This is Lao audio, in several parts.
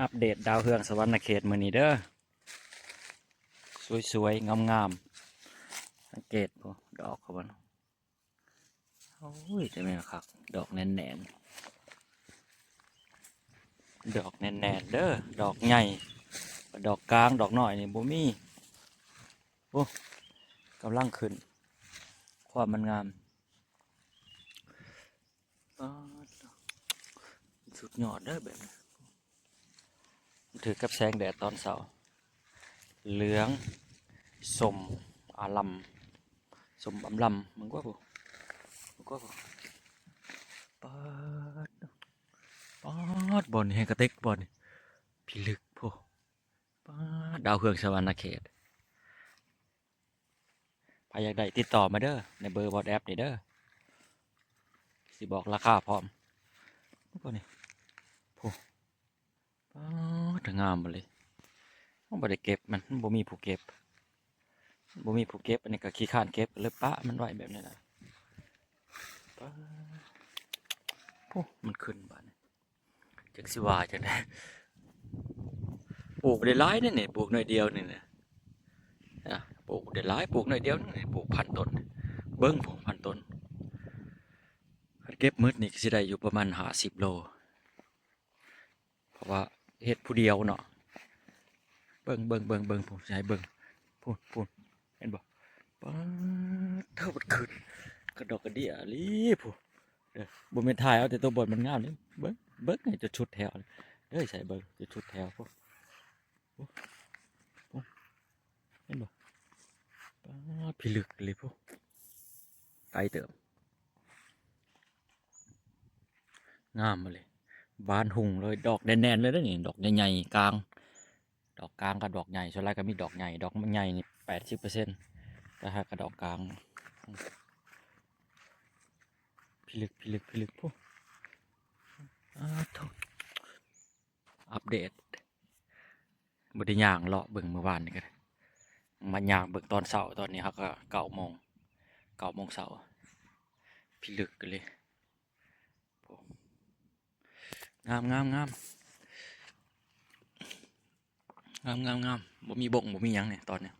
ອັບເດດດາວເຮືອງສະຫວັນນະເຂດມື້ນີ້ເດີ ສວຍໆ ງາມໆ ສັງເກດພຸ້ນ ດອກເຂົາບໍ່ ໂອ້ຍ ຈະແມ່ນຄັກ ດອກແໜ້ນໆ ດອກແໜ້ນໆເດີ ດອກໃຫຍ່ ດອກກາງ ດອກນ້ອຍນີ້ບໍ່ມີ ໂອ້ ກຳລັງຂຶ້ນ ຄວາມມັນງາມ ປາດ ສຸດຍອດເດີແບບນີ້ ຖືກກັບແສງແດດຕອນເຊົ້າ ເຫຼືອງ ສົ້ມອາລ່ຳ ສົ້ມອຳລ່ຳ ເບິ່ງກວ່າພຸ້ນ ເບິ່ງກວ່າພຸ້ນ ປາດ ປາດ ບ່ອນນີ້ແຮງກະເຕັກ ບ່ອນນີ້ ພິລຶກພຸ້ນ ປາດ ດາວເຮືອງສະຫວັນນະເຂດ ໃຜຢາກໄດ້ຕິດຕໍ່ມາເດີ ໃນເບີ WhatsApp ນີ້ເດີ ຊິບອກລາຄາພ້ອມ ໂອ້ ນີ້ ໂອ້ ປາດ ງາມເລີຍ ເຮົາບໍ່ໄດ້ເກັບມັນ ມັນບໍ່ມີຜູ້ເກັບ ບໍ່ມີຜູ້ເກັບ ອັນນີ້ກໍຂີ້ຄ້ານເກັບ ເລີຍປະມັນໄວ້ແບບນີ້ລະ ປາດ ໂອ້ ມັນຂຶ້ນບາດນີ້ ຈັກຊິວ່າຈັ່ງໃດ ປູກໄດ້ຫຼາຍເດ້ນີ້ ປູກໜ້ອຍດຽວນີ້ນະ ນະ ປູກໄດ້ຫຼາຍ ປູກໜ້ອຍດຽວນີ້ ປູກພັນຕົ້ນ ເບິ່ງ ໂອ້ ພັນຕົ້ນ ຄັນເກັບໝົດນີ້ກໍຊິໄດ້ຢູ່ປະມານຫ້າສິບໂລ ເພາະວ່າເຮັດຜູ້ດຽວເນາະ ເບິ່ງ ເບິ່ງ ເບິ່ງ ເບິ່ງ ຜູ້ໃຫຍ່ເບິ່ງ ພຸ້ນ ພຸ້ນ ເຫັນບໍ່ ປາດ ເທີ ມັນຂຶ້ນ ກະດອກກະເດຍອີ່ຫຼີ ຜູ້ ເອີ ບໍ່ແມ່ນຖ່າຍເອົາແຕ່ຕົວບ່ອນມັນງາມນີ້ ເບິ່ງ ເບິ່ງໃຫ້ຈົນສຸດແຖວເດີ ໃສ່ເບິ່ງຈົນສຸດແຖວ ຜູ້ ຜູ້ ເຫັນບໍ່ ປາດ ພິລຶກອີ່ຫຼີ ຜູ້ ໄກເຕີບ ງາມເລີຍ ບານຫຸ່ງເລີຍ ດອກແໜ້ນໆເລີຍເດ້ນີ້ ດອກໃຫຍ່ໆ ກາງ ດອກກາງກັບດອກໃຫຍ່ ສ່ວນຫຼາຍກໍມີດອກໃຫຍ່ ດອກໃຫຍ່ນີ້ແປດສິບເປີເຊັນ ແຕ່ຫາກະດອກກາງ ພິລຶກ ພິລຶກ ພິລຶກ ພຸ້ນ ອາໂທ້ ອັບເດດ ບໍ່ໄດ້ຍ່າງເລາະເບິ່ງມື້ວານນີ້ກໍໄດ້ ມາຍ່າງເບິ່ງຕອນເຊົ້າ ຕອນນີ້ເຮົາກໍເກົ້າໂມງ ເກົ້າໂມງເຊົ້າ ພິລຶກເລີຍ ງາມ ງາມ ງາມ ງາມ ງາມ ງາມ ບໍ່ມີບົ້ງ ບໍ່ມີຫຍັງນີ້ຕອນນີ້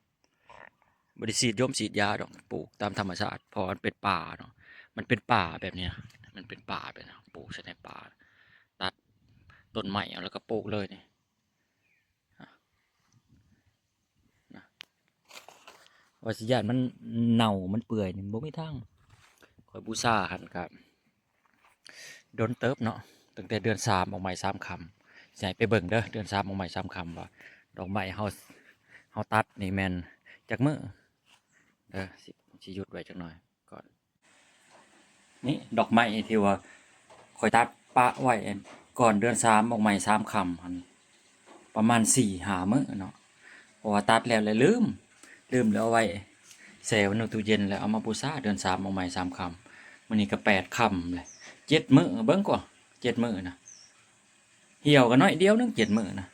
ບໍ່ໄດ້ສີດຢົມສີດຢາດອກ ປູກຕາມທຳມະຊາດ ເພາະວ່າມັນເປັນປ່າເນາະ ມັນເປັນປ່າແບບນີ້ ມັນເປັນປ່າແບບນີ້ ປູກໃສ່ໃນປ່າ ຕັດຕົ້ນໄມ້ເອົາ ແລ້ວກໍປູກເລີຍນີ້ ນະ ວ່າຊິຢ້ານມັນເນົ່າມັນເປື່ອຍນີ້ ບໍ່ມີທາງ ຂ້ອຍບູຊາຫັ້ນກະ ດົນເຕີບເນາະ ຕັ້ງແຕ່ເດືອນສາມອອກໃໝ່ສາມຄຳ ຊິໃຫ້ໄປເບິ່ງເດີ ເດືອນສາມອອກໃໝ່ສາມຄຳ ວ່າດອກໄມ້ເຮົາ ເຮົາຕັດນີ້ແມ່ນຈັກມື້ ເດີ ຊິ ຊິຢຸດໄວ້ຈັກໜ້ອຍກ່ອນ ນີ້ດອກໄມ້ທີ່ວ່າຂ້ອຍຕັດປະໄວ້ກ່ອນເດືອນສາມອອກໃໝ່ສາມຄຳຫັ້ນ ປະມານສີ່ຫ້າມື້ເນາະ ເພາະວ່າຕັດແລ້ວແລ້ວລືມ ລືມແລ້ວເອົາໄວ້ແຊ່ໄວ້ໃນຕູ້ເຢັນ ແລ້ວເອົາມາບູຊາເດືອນສາມອອກໃໝ່ສາມຄຳ ມື້ນີ້ກໍແປດຄຳແລ້ວ ເຈັດມື້ ເບິ່ງກວ່າ ເຈັດມື້ນະ ຫ່ຽວກໍໜ້ອຍດຽວໜຶ່ງ ເຈັດມື້ນະ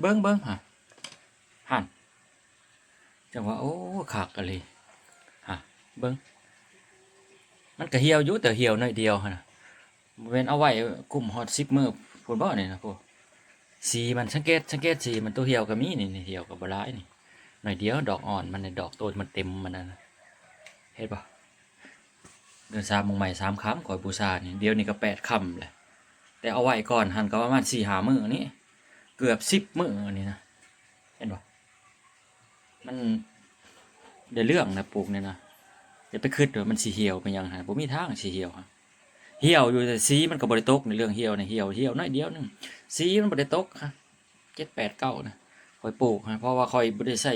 ເບິ່ງ ເບິ່ງຫັ້ນ ຫັ້ນ ຈັ່ງວ່າ ໂອ້ ຄັກອີ່ຫຼີ ຫາ ເບິ່ງ ມັນກໍຫ່ຽວຢູ່ ແຕ່ຫ່ຽວໜ້ອຍດຽວຫັ້ນນະ ບໍ່ແມ່ນເອົາໄວ້ກຸ້ມຮອດສິບມື້ພຸ້ນບໍນີ້ນະ ໂອ້ ສີມັນ ສັງເກດ ສັງເກດສີມັນ ໂຕຫ່ຽວກໍມີນີ້ ນີ້ຫ່ຽວກໍບໍ່ຫຼາຍນີ້ ໜ້ອຍດຽວ ດອກອ່ອນມັນນີ້ ດອກໂຕມັນເຕັມມັນນັ້ນນະ ເຫັນບໍ່ ເດືອນສາມອອກໃໝ່ສາມຄຳ ຂ້ອຍບູຊານີ້ ດຽວນີ້ກໍແປດຄຳແລ້ວ ແຕ່ເອົາໄວ້ກ່ອນຫັ້ນກໍປະມານສີ່ຫ້າມື້ນີ້ ເກືອບສິບມື້ນີ້ນະ ເຫັນບໍ່ ມັນໄດ້ເລື່ອງນະ ປູກນີ້ນະ ຢ່າໄປຄິດວ່າມັນຊິຫ່ຽວເປັນຫຍັງຫັ້ນ ບໍ່ມີທາງຊິຫ່ຽວ ຫ່ຽວຢູ່ ແຕ່ສີມັນກໍບໍ່ໄດ້ຕົກ ໃນເລື່ອງຫ່ຽວນີ້ ຫ່ຽວ ຫ່ຽວໜ້ອຍດຽວໜຶ່ງ ສີມັນບໍ່ໄດ້ຕົກ ເຈັດ ແປດ ເກົ້າ ນະ ຂ້ອຍປູກ ເພາະວ່າຂ້ອຍບໍ່ໄດ້ໃສ່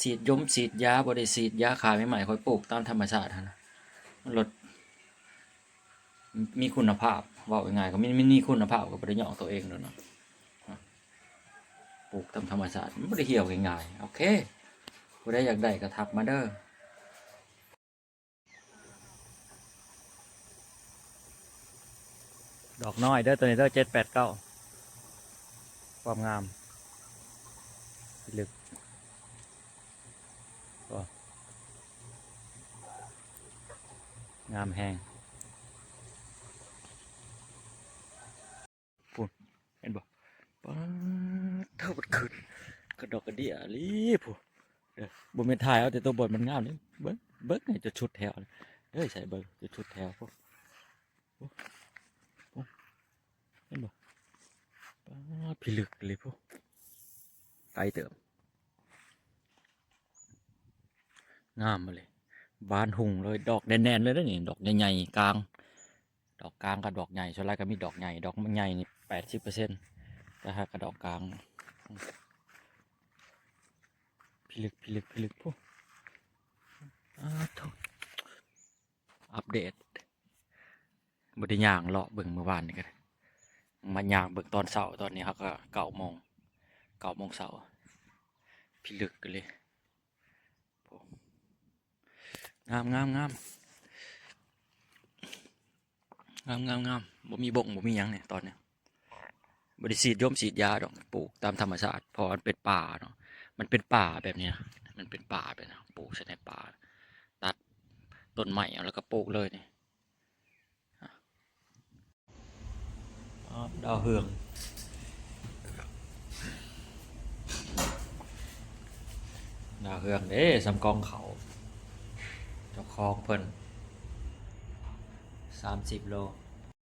ສີດຢົມສີດຢາ ບໍ່ໄດ້ສີດຢາຂ້າໃບໄມ້ ຂ້ອຍປູກຕາມທຳມະຊາດຫັ້ນນະ ມັນລົດ ມີຄຸນນະພາບ ເວົ້າງ່າຍໆ ກໍມີ ມີ ມີຄຸນນະພາບ ກໍບໍ່ໄດ້ຍ້ອງຕົວເອງດອກເນາະ ປູກຕາມທຳມະຊາດ ມັນບໍ່ໄດ້ຫ່ຽວງ່າຍໆ ໂອເຄ ຜູ້ໃດຢາກໄດ້ກໍທັກມາເດີ ດອກນ້ອຍເດີ ໂຕນີ້ເດີ ເຈັດ ແປດ ເກົ້າ ຄວາມງາມ ພິລຶກ ໂອ້ ງາມແຮງ ພຸ້ນ ເຫັນບໍ່ ປາ ກະດອກກະເດຍອີ່ຫຼີພຸ້ນ. ເອີ ບໍ່ແມ່ນຖ່າຍເອົາແຕ່ໂຕບ່ອນມັນງາມເດ້. ເບິ່ງ ເບິ່ງໃຫ້ຈົນສຸດແຖວເດີ. ໃສ່ເບິ່ງຈົນສຸດແຖວພຸ້ນ. ໂອ້ ໂອ້ ເຫັນບໍ່? ປາດ ພິລຶກອີ່ຫຼີພຸ້ນ. ໄກເຕີບ. ງາມອີ່ຫຼີ. ບານຮຸ່ງເລີຍ. ດອກແໜ້ນໆເລີຍເດ້ນີ້. ດອກໃຫຍ່ໆ ກາງ. ດອກກາງກັບດອກໃຫຍ່. ສ່ວນຫຼາຍກໍມີດອກໃຫຍ່. ດອກໃຫຍ່ນີ້ແປດສິບເປີເຊັນ. ແຕ່ຫາກະດອກກາງ. ພິລຶກ ພິລຶກ ພິລຶກພຸ້ນ. ອາໂທ້. ອັບເດດ. ບໍ່ໄດ້ຍ່າງເລາະເບິ່ງມື້ວານນີ້ກໍໄດ້. ມາຍ່າງເບິ່ງຕອນເຊົ້າ. ຕອນນີ້ເຮົາກໍເກົ້າໂມງ ເກົ້າໂມງເຊົ້າ. ພິລຶກອີ່ຫຼີ. ງາມ ງາມ ງາມ. ງາມ ງາມ ງາມ. ບໍ່ມີບົ້ງ ບໍ່ມີຫຍັງນີ້ຕອນນີ້. ບໍ່ໄດ້ສີດຢົມສີດຢາດອກ. ປູກຕາມທຳມະຊາດ ເພາະມັນເປັນປ່າເນາະ. ມັນເປັນປ່າແບບນີ້ນະ. ມັນເປັນປ່າແບບນີ້ນະ. ປູກໃສ່ໃນປ່າ. ຕັດຕົ້ນໄມ້ເອົາ ແລ້ວກໍປູກເລີຍນີ້. ດາວເຮືອງ ດາວເຮືອງເດ້. ສຳກອງເຂົ້າ ເຈົ້າຂອງເພິ່ນ ສາມສິບໂລ.